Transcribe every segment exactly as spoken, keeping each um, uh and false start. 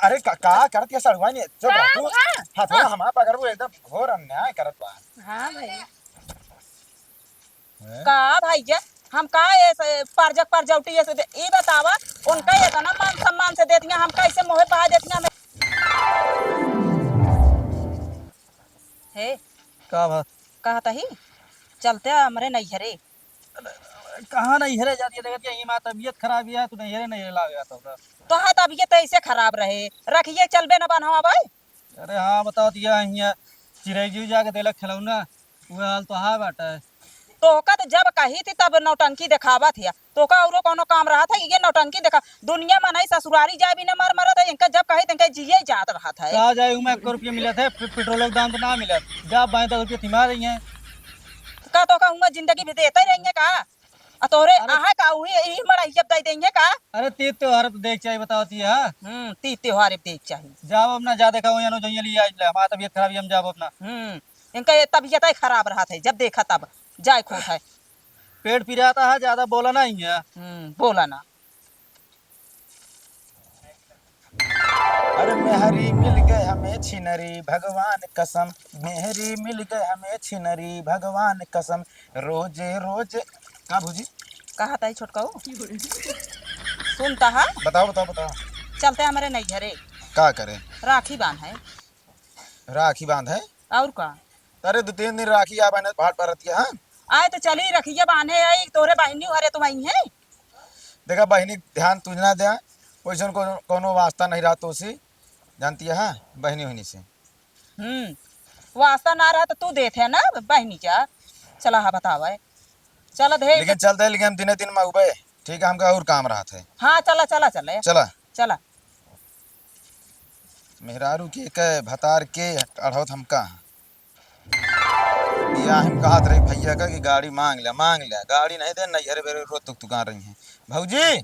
अरे का, का करत ये सड़ुआ ने? चुप रह तू। हाँ। हथवा हमार पकड़बू, एकदम घोर अन्याय करत बा। हाँ भाई। हैं? का भैया, हम का ऐसे परजक परजौटी ऐसे दे, ई बतावा, उनका इतना मान सम्मान से देतिया, हम कैसे मुँहे बहा देतिया हमें? हे, का बात? कहत ही, चलते हमरे नैहरे। कहाँ नैहरे जाती है? देखत के इमा तबीयत खराब है, तू नैहरे, नैहरे लाग जाता होगा। तो है तबीयत ऐसे खराब रहे, रखिए चलबे न बनवा भाई। अरे हाँ, बताओ तो, यहाँ हियाँ चिरई जी जाके देलक खिलौना, वो हाल तो हाय बाटे। तोहका तो जब कही थी तब नौटंकी देखावत हिया, तोहका औरो कौनो काम रहत है? ये नौटंकी देखा, दुनिया मनई ससुरारी जाए बिना मर मरत है, इनका जब कही तो इनका जिए जात रहत है। का जाए, उमे एको रुपया मिलत है, पे-, पेट्रोल के दाम तो ना मिलत, जा बाएं दस रुपया तिमा रही है। का तोहका उमे जिंदगी भी देते रही है का? आ तोहरे अरे अहा का उही, ई मड़ई जब दे देंगे का? अरे तीज त्योहार पे देख चाहिए, बताओ ती, हाँ? हम्म, तीज त्योहार पे देख चाहिए। जाओ अपना, जा देखा, वहीं अनु जइया लिया आज ले, हमारा तबीयत खराब है, हम जाओ अपना। हम्म, इनका ये तबीयत ही खराब रहत है, जब देखा तब जाए खोत है। पेट पिराता है, ज्यादा बोला ना ही है। हम्म, बोला ना। अरे मेहरी मिल गए हमें छिनरी, भगवान कसम, मेहरी मिल गए हमें छिनरी, भगवान कसम, रोजे रोजे। का भौजी? कहा ताई छोटकाऊ? सुनता है? बताओ, बताओ, बताओ। चलते हमारे नैहरे। का करे? राखी बांध है। राखी बांध है? और का? अरे दो तीन दिन राखी आ बहने भाट परत के, हाँ? आए तो चली रखिए बांधे आई, तोरे बहिनी हरे तो वही है। देखा बहिनी, ध्यान तू ना दे, वैसन कोनो, कोनो वास्ता नहीं रहा तो उसी, जानती है, हाँ? बहिनी होनी से। हम्म, वास्ता ना रहा तो तू देते है ना बहिनी क्या? चला हाँ बतावे, चला दे। लेकिन चलते हैं, लेकिन हम दिने दिन में उबे, ठीक है, हमका और काम रहत है। हाँ, चला, चला, चले। चला। चला। मेहरारू के, के भतार के अढ़ौत हमका। बियाह में कहत रही भैया का कि गाड़ी मांग ले, मांग ले, गाड़ी नहीं दे, नैहरे बेरे रोज तुकतुकान रही हैं। भौजी,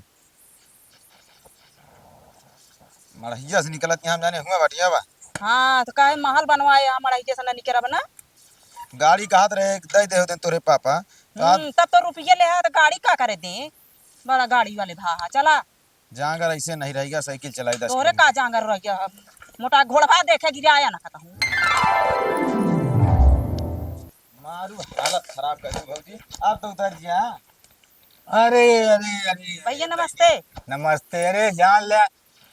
मड़हिया से निकलत यहाँ जाने हुआ बटिया बा। हाँ, तो काहे महल बनवाए, यहाँ मड़हिया से ना निकलब ना? गाड़ी कहत रहे, दे दे होते तोरे पापा, तो आज हम्म, तब तो रुपये ले आया, तो गाड़ी का करे दे? बड़ा गाड़ी वाले भा, हाँ, चला। जांगर ऐसे नहीं रहेगा, साइकिल चलाई दस तोहरे किलोमीटर। का जांगर रह गया? मोटा घोड़वा देखे गिराया ना कहता हूँ। मारू हालत खराब कर दी भौजी, अब तो उतर जिया। अरे, अरे, अरे, भैया, अरे, नमस्ते। नमस्ते। अरे, जान ले,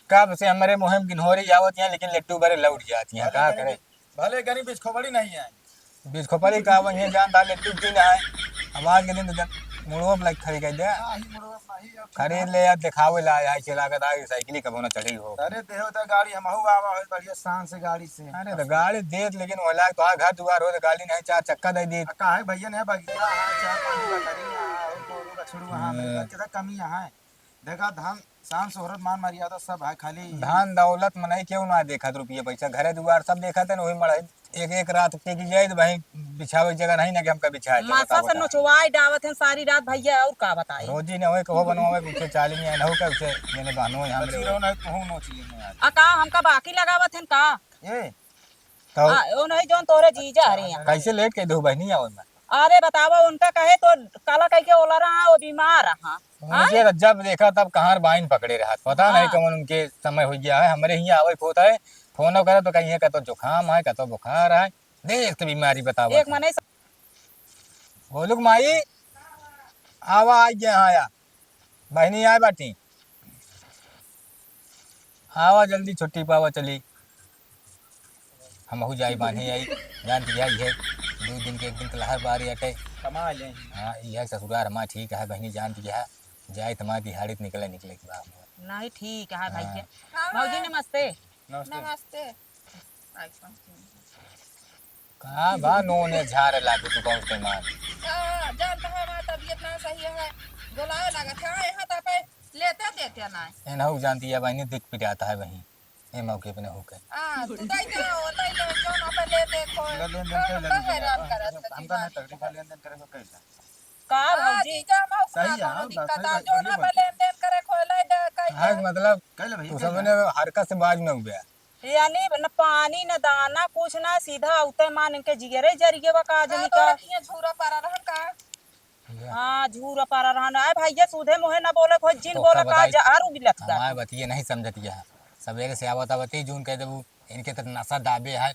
कब से हमरे मुँह में गिनहोरी आवत हैं, लेकिन लट्टू बरे लौट जाती हैं, भले का गरीब, करे? भले गरीब बिचखोपड़ी नहीं है। बिचखोपड़ी का वही जान था, लट्टू की ना है। अब आज के दिन तो जन मुड़वा पे लाइक खड़ी कर दे। हाँ, ही मुड़वा पे ही, अब खरीद ले यार, दिखावे ला, यहाँ से लागत आ, साइकिल ही कबो ना चढ़ी हो। अरे, देहो तो गाड़ी हमहू आवा हो, बढ़िया शान से गाड़ी से। अरे, तो गाड़ी देत, लेकिन वो लाग तो आ, घर दुआर हो, तो गाड़ी नहीं, चार चक्का दे देत। आ, काहे भैया ने बगिया, हाँ, चार पाँच बकरी, हाँ, और गोरू बछड़ू, हाँ, मेरे हम्म। घर के तो कमी यहाँ है। देखा, धन, शान, शोहरत, मान, मर्यादा सब है, खाली धन दौलत मनई केहू ना देखत, रुपये पैसा, घरे दुआर सब देखत है, वही मड़ई एक, एक रात टिक जाए तो वहीं बिछावे की जगह नहीं ना कि हमका बिछाए के, मासा बताओ, से बताओ। नोचवाए डावत हैं सारी रात भैया, और का बताई? रोजी ने होए कहो बनवावे, कुछ चाली में ना हो के उसे, मैंने बहनो यहाँ मेरे बची रहो ना, कहूँ नोच लेंगे आज। आ का हमका बाकी लगावत हैं का? ए, तो आ, ओ नहीं, जौन तोरे जीजा हरे हैं। कैसे लेट के दो बहनी आओ मैं? अरे बतावा, उनका कहे तो काला कह के ओला रहा, वो बीमार रहा। उनके आय? तो जब देखा तब कहाँ बाइन पकड़े रहा, पता हाँ। नहीं कौन उनके समय हो गया है। हमरे हियाँ आवे होता है, फोनो करे तो कहीं कतो जुकाम है, कतो बुखार है, देख तो बीमारी बतावा एक तो। मने स- बोलुक माई, आवा, आ गया, हाँ, आया। बहिनी आए बाटी, आवा जल्दी छुट्टी पावा चली, हमहू जाई बान्हे आई, जान दिया है, दो दिन के एक दिन के लहर बारी अटे। कमा ले। हाँ, यह ससुरार हमार ठीक है बहिनी, जान दिया है, जाए तुम्हारे दिहाड़ी तो निकले, निकले की बात। नहीं, ठीक है भैया। हाँ। भौजी नमस्ते। नमस्ते। नमस्ते। आई पहुँची। का बा नोने झारे लागू तू बहुत के मार। का जानत है, हमार तबीयत ना सही है, गोलाए लागत है, यहाँ तक पे लेते देते ना। एनहु जानती है बहिनी, दिख पिटाता है बहिनी, ए मौके पे न होके। हाँ, तू दाई के हो, ले ले, जो ना पे ले दे, खोए। पूरा लेन देन कर ले, हमका हैरान करत है हमका ना जीवन। तकलीफ है, लेन देन करे को कैसा? का हाँ, भौजी? जीजा, हम सही है, कोनो हाँ, दिक्कत सही है, है, जो ना बढ़िया पे बात। लेन देन करे, खोए ले दे, कैसे? हाँ, मतलब, कैले भाई, तू कैले? सबने हरकत से बाज में उबे। यानी न पानी, न दाना, कुछ ना, सीधा उते मान इनके जियरे जरिए बा का हाँ, जनी तो का। रखिए, झूरा पारा रहन का। हाँ, झूरा पारा रहन। आए भैया, सूधे मुँहे न बोले, कोई जिन तो बोले का का बताई, जहर उगिलत बा। हमारे बतिये नहीं समझत यह। तबेरे से आवत आवत ही जून कह देबू, इनके तो नशा दाबे है,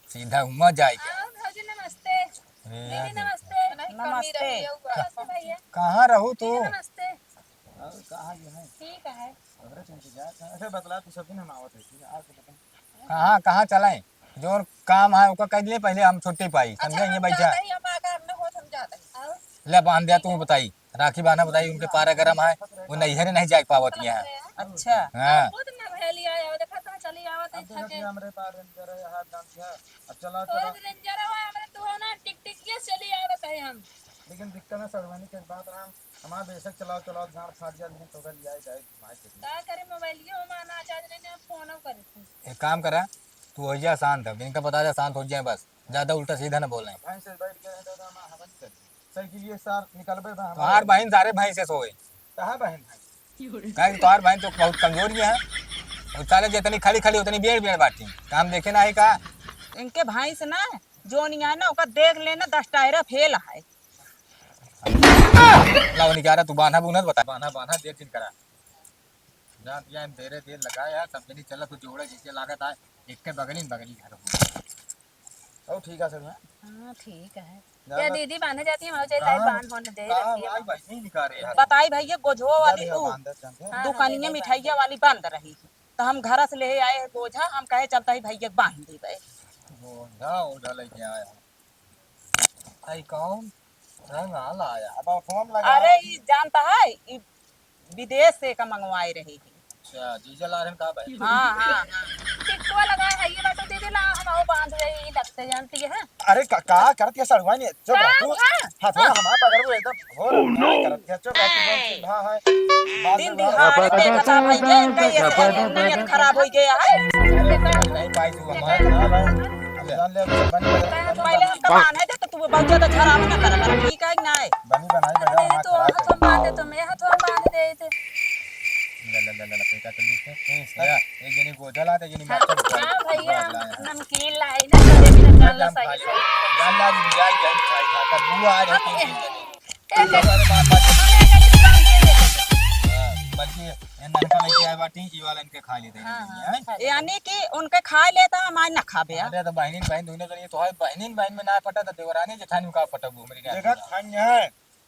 सीधा हुआ जाए के। आओ भौजी, नमस्ते। ए, दीदी, आ गए। नमस्ते। नहीं, नमस्ते। कमी रही है, ऊपर से भैया। कहाँ रहू तू? दीदी, नमस्ते। और कहाँ जो है? ठीक है। अरे, तुम तो जात है। अच्छा, बतला, तू सब दिन हम आवत है, ठीक है? आज तो बता। कहाँ, कहाँ चलाएं? जोन काम है, ओका कह दिए, पहले हम छुट्टी पाई, अच्छा, समझे? ये हम बैठा। जाते ही, हम आकर न हो, हम जाते हैं। आओ। ले, बांध दिया, तू बताई। राखी बांधा बताई, उनके पारा गरम है, वो नैहरे नहीं जाए पावत यहाँ। अच्छा। हाँ। बहुत ना भैया आया, देखा तो चली आवत है अब देखा थके। कि हमरे पार रेंजर है, हाथ डांस है। अब चला, तो चला। रेंजर है, हमरे तू हो ना, टिक टिक के चली आवत है हम। लेकिन दिक्कत है, सड़वानी के बात राम, हमार बेशक चलाओ, चलाओ, झाड़ फाड़ जाए, लेकिन तोका लिया जाए, घुमाए के लिए। का करे, मोबाइलियो हमार ना चार्ज नहीं, ना फोन करे थे। एक काम करा, तू हो जा शांत, अब इनका बता दे, शांत हो जाए बस। ज्यादा उल्टा सीधा न बोलें। भैंस से बैठ गए हैं दादा, हमार हवा निकल गई। साइकिल ये सार निकलबे बा हमार। तोहार बहिन सारे भैंस से सोए। कहाँ बहिन है? काहे कि तोहार बहिन तो बहुत कमजोर ही है। और साले जितनी खड़ी खड़ी उतनी बेड़ बेड़ बाटी। काम देखे ना है का? इनके भैंस ना, जोन यहाँ ना, ओका देख लेना, दस टायरा फेल है। लाओ निकारा, तू बांधा बुनत बता। बांधा, बांधा, देर जिन करा। जान दिया, हम देरे देर लगाए यार, सब जनी चला, तू जोड़े जैसे लागत आए, एक के बगली में बगली घर हो। ओ, ठीक है, सब है। हाँ, ठीक है। जा ये बस। दीदी बांधे जाती है, हम चल लाई कहाँ? बांध होने दे कहाँ रखी है। भाई, भाई, नहीं निकाल रहे यार। बताई भैया, गोझवा जा वाली भैया, ऊ बांध दे, जान दे। हाँ, दुकानिया हाँ, मिठाइया वाली बंद रही। तो हम घर से ले आए गोझा, हम कहे चलता ही भैया बांध दी भाई। गोझा, ओझा लेके आया। आई कौन? रंग आला आया। अब फोन लगा। अरे, ई जानता है, ई विदेश से का मंगवाए रही है। अच्छा, जीजा ला रहन का भाई? हाँ, हाँ, हाँ। टिकवा लगाए है, ये बाटो दीदी ला, हम आओ बांध रही, लगते जानती है। अरे, का, का करत है सड़ुआ ने? चुप रह तू। हाँ, हाँ। हाँ, थोड़ा हमारा पकड़ वो एकदम हो रहा है, करत है, चुप रह तू, कौन चीज भा है? बात दिन में दिहाड़े देखता भाई, ये इनका ये से नीयत खराब हो गया है। नहीं पाई तू हमारा। हाँ भाई। अब जान ले, अब बनी बजा, बनी पहले बजा। हमका बांधे दे, तो तू बहुत ज्यादा खराब ना कर, कर, ठीक है कि नहीं? बनी बनाई बजा, अरे, हमारा तो खराब हाथों है। बांधे, तो मैं हाथों बांध दे थे। ले, ले, ले, ले, ले, पैसा तो ले, ले, ले, एक जनी गोझा ला, एक जनी हाँ, मास्टर गोझा ला। हाँ भैया, गोझा ला। नमकीन लाई ना, तो एक ले, ले, हम खा सही ले। से। जा, जा, जा, जा, जा, खा, खा, खा, बुआ आ रही हम तीन, तीन जनी। एक, एक, अरे बाप, बाप। हम एक, एक, एक, एक, एक। हाँ, बल्कि ये ननका लेके आए बाटी, ई वाला इनके खा लेते हैं, हाँ, हैं? हाँ। यानी कि उनके खा लेता, हमारे ना खाबे, हाँ? अरे तो बहनिन बहन दोनों जनी, तोहरे बहनिन बहन में ना पटा तो देवरानी जेठानी में का पटबू, हमरी ना देखा, पटा। खाई है,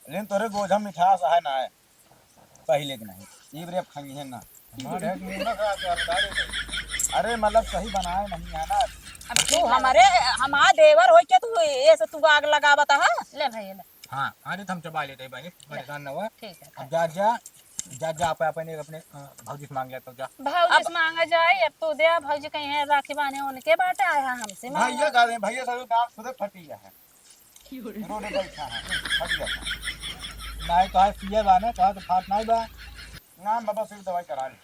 लेकिन तोरे गोझा मिठास है ना है, पहले के नहीं, ई बरे अब खाई है ना। हमारे एक मुंह ना खराब कर, बता दे। अरे मतलब सही बनाए नहीं है ना। अब तू हमारे, हमार देवर होई के तू ऐसे तू आग लगावत है? ले भैया, ले। हाँ, अरे तो हम चबा लेते हैं भाई, हाँ, परेशान ना हुआ। ठीक है, अब ठीक। जा, जा, जा, जा, आप अपने, अपने, अ, भौजी से मांग ले तो जा। भौजी अब से मांगा जाए, अब तू दे, भौजी कहीं है, राखी बांधे उनके बाटे, आया हमसे मांगा। भैया का दे, भैया सब गाँव खुदे फटी है। रोड पे बैठा है, फट गया। नहीं तो है, सीए बा ना, तो है तो फाट नहीं बा। ना, बाबा से दवाई करा ले।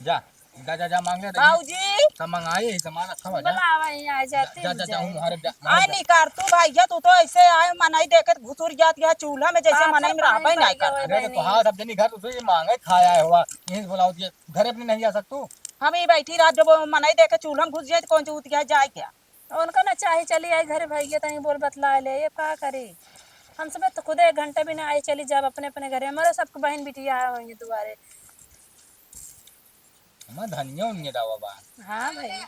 जा, जा, जा, जा, मांग ले, देखी। बाबूजी। सब मंगाई, यही सामान रखा हुआ, जा। बुलावा, यहाँ आ जाती जा, जा, हूँ, जा, जा। हूँ, हरे, जा, आए जा। नहीं कर तू भैया, तू तो ऐसे आए, मनई देखे तो घुसुर जात है चूल्हा में, जैसे आप मनई सब में रहबे पानी नहीं पाई करता। गए अरे, तो बहनी। तोहार सब जनी घर तो ये मांगे खाया है हुआ, यहीं से बुलाओ दिए, घर अपने नहीं जा सकतू? हम ही बैठी रात जब मनई देखे चूल्हा में घुस जाए तो कौन चूतिया जाए क्या? उनका ना चाहे चली आई घरे भैया, तनी बोल बतला ले, ये का करी? हम सब तो खुदे एक घंटा भी ना आई, चली जाब अपने अपने घरे। हमारे सबके बहन बिटिया आए होंगे दुआरे। हमार धनिया उनिया दावा बा। हाँ भाई। हैं?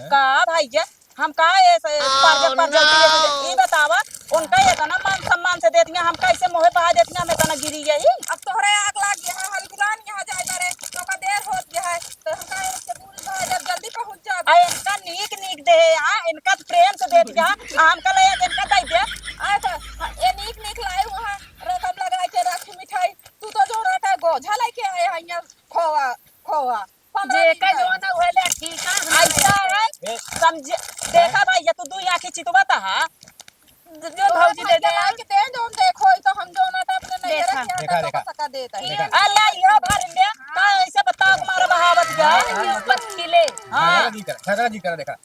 का भैया, हम का ऐसे परजत परजत दिए तुझे? ई बतावा, उनका इतना मान सम्मान से देती हैं, हम कैसे मुँहे बहा देती हैं, हम इतना गिरी यही? अब तोहरे आग लाग गया है, हर गुलाम यहाँ जाए बारे, तो का देर होत गया है, तो हम का ऐसे दूर भाई, जब जल्दी पहुँच जाब। आ इनका नीक नीक दे, हाँ, इनका तो प्रेम से देती हैं, हमका ले इनका दे दे। आ तो, हाँ, ये नीक नीक लाई हुआ, रकम लगा के रख मिठाई, तू तो जो रहता है गोझा लेके आए हैं यहाँ, खोआ, खोआ। पन्द्रह दिन जेका का। जो ना होले, ठीक है, हम ऐसा है, ए। समझे, देखा भाई, ये तू दू आँखी चितवा ता हा। जो तो भौजी दे दे। भैया लाके दे, जो हम देखो, ई तो हम जो ना तो अपने नैहरे देखा। के यहाँ देखा, तो देखा। पका देता है। देखा। अल्लाह, यह भर में, हाँ। तो ऐसे बताओ, तुम्हारा बहावत क्या है? हाँ, ये ऊपर खिले। हाँ। झगड़ा जी कर, झगड़ा जी कर, देखा।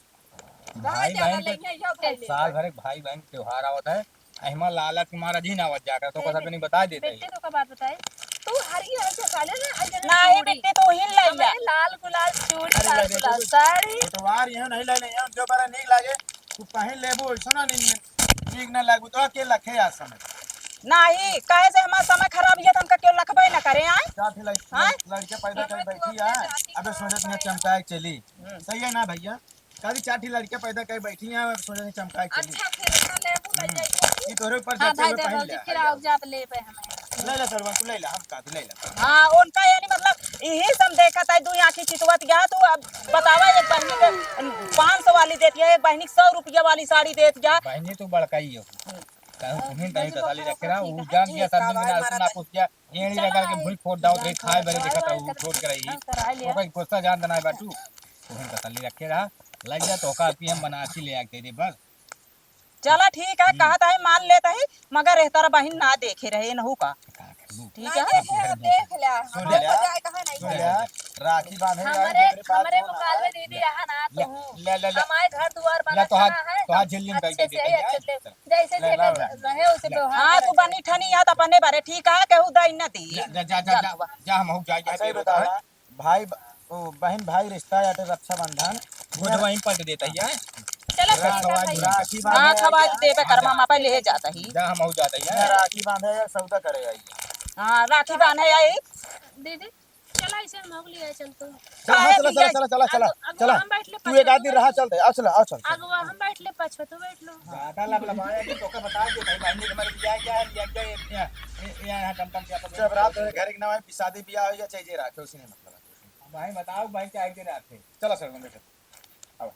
भाई बहन के साल भर एक भाई बहन के त्योहार आवत है, एहमा लालच के मारा जी ना आवत जाकर, तो बिट्टी, कसर नहीं बता देते। बिट्टी, तो का बात बताए, तू हरी है के साले ना, आज जरा नहीं, चूड़ी। बिट्टी, तू ही ले ले। हमारे लाल गुलाल चूड़ी, अरे, लाल ले ले, गुलाल तू साड़ी। तो त्योहार यहाँ नहीं ले ले, यहाँ जो बड़ा नीक लागे, तू पहन लेबो, ऐसा ना नहीं, नीक ना लागू, तो के लखे आ समय। नाही, काहे से हमार समय खराब, ये तो हमका केहू लखबे न करे, आय? चार ठे लड़-, आय? लड़-, लड़के पैदा कर बैठी है, अबे सोचत में चमकाए चली। हम्म। सही है ना भैया? कभी चार ठे लड़के पैदा कर बैठी है, अब सोचत में चमकाए चली। अच्छा, फिर ना लेबू, ले हम्म। जाइए। ये तोरे ऊपर हाँ, जाते भाई, हुए दे पहन भौजी, ले, फिर हाँ, आओ, जाओ। जात ले पे हमें। ले ले सरवन, तू ले ले, हम का, तू ले ले। हाँ, उनका यानी मतलब यही सब देखत है, दुई आँखी चितवत गया, तू अब बतावा, एक बहिनी के पाँच सौ वाली देत गया, एक बहिनी के सौ रुपया वाली साड़ी देत गया। बहिनी तू बड़काई हो। कहूँ तुम्हें कहीं तसल्ली रखे रहा, उ जान गया, सब दिन बिना ना पूछ गया, एड़ी लगा के भूल फोड़ दाओ, रे खाए बरे देखत रहू, छोड़ के रही। ओकर गुस्सा जान देना बाटू, तुम्हें तसल्ली रखे रहा, लग जा तो का हम बनारसी ले आके दे दे बस। चला ठीक है, हम्म। कहत है मान लेत है, मगर एह तरह बहिन ना देखे रहे नहू का। का करबू? ठीक ना है। देखे रहे, देख ले, सुन हम ले, हो जाए कहाँ नहीं सुन ले, जाए। राखी बांधे हमारे, हमारे मुकाल में दीदी रहा ना ले, तू। ले, ले, ले। हमारे घर दुआर ले, बना तोहार, कहाँ है? तोहार झिल्ली में अच्छे से, अच्छे से। जैसे ले, लाओ, लाओ। रहे उसे व्यवहार हाँ, तू बनी ठनी है तो अपने बारे ठीक है, केहू दई न दी। जा, जा, जा, जा, जा, जा, हम हो जाए, अच्छा, ये बताओ, भाई, ओ, बहन भाई रिश्ता या तो रक्षाबंधन। वो तो वहीं पलट देता ही है। चलो, ठीक है, राखी बांधे हाँ, खवाई देबे कर, मामा पहले ले जाता ही। जा, हम हो जाता ही है। राखी बांधे या सौदा करे आई। हाँ, राखी बांधे आई। दीदी, चला, इसे हम लोग ले आए, चल तू। चल, हाँ, काहे चला, चला, लिया? चला, चला, चला, अगवा, चला। अगवा हम बैठ ले तू एक पाछे। आदमी रहा, चल दे, आओ, चला, आओ, चल, चल। अगवा हम बैठ ले पाछे, तू बैठ लो। ज्यादा लबलबाया कि तोका बता दे भाई, बहन ने हमारे लिया क्या है, लिया क्या है, ये, ये, ये यहाँ टमटम क्या पकड़ जब रात में घर के ना आए, शादी ब्याह हो या चाहे जे राखे, उसी ने मतलब है। भाई बताओ, भाई क्या आइडिया रखे? चलो सर, हम बैठे। आओ।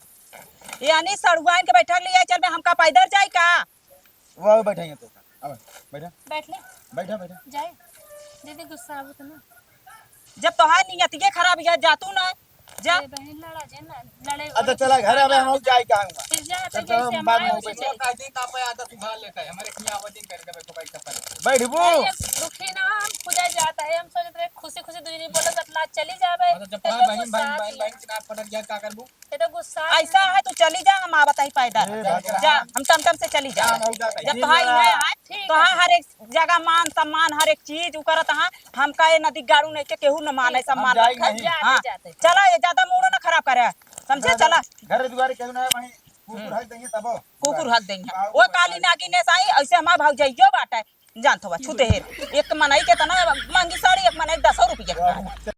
यानी सड़ुआइन के बैठा लिया, चल बे, हमका पैदल जाई का? वो बैठे हैं तो। अब बैठा। बैठ ले। बैठा, बैठा। जाए। दीदी गुस्सा आवत ना। जब तोहार नियतिये खराब या जा तू ना, जा। ए बहन लड़ा जे ना, लड़े अच्छा, चला घर, अबे हम जाए का हुआ। फिर जा, तो तो जैसे हम बाद में हमारे उसे उसे चले। का दिन का पे आदत सुधार लेता है, हमारे किया आवाज नहीं करके बैठो भाई चप्पल। बैठबू। अरे, दुखी ना हम खुदा जाता है, हम सोचत रहे खुशी खुशी दुई दिन बोले बतला चली जाबे। अच्छा, जब तो तोहार तो बहन, गुस्सा बहन, आ बहन, गया। बहन के नाक पटक गया, का करबू? ये तो गुस्सा ऐसा है, तू चली जा, हम आवत ही पैदल। ए, भगवान। जा, हम टमटम से चली जा। हाँ, हम जाते हैं। जब तोहार इहे है, ठीक तो है। हाँ, हर एक जगह मान सम्मान, हर एक चीज उ करत हाँ, हमका ये नदी गाड़ू नहीं के केहू न माने, ठीक। सम्मान हम जाएंगे रखे। नहीं। जाते, हाँ। जाते। चला, ये ज्यादा मूड न खराब करे, समझे? घर, चला। घर दुआरे केहू ना है, वहीं कुकुर हम्म। हक देंगे तबो। कुकुर हक देंगे। बाबू वो बता काली दे। नागिन ऐसा ही, ऐसे हमार भौजाइयो बाटे, जानत हुआ, छूते हेर। एक मनई के तना महंगी साड़ी, एक मनई दसो रुपया के बाबू।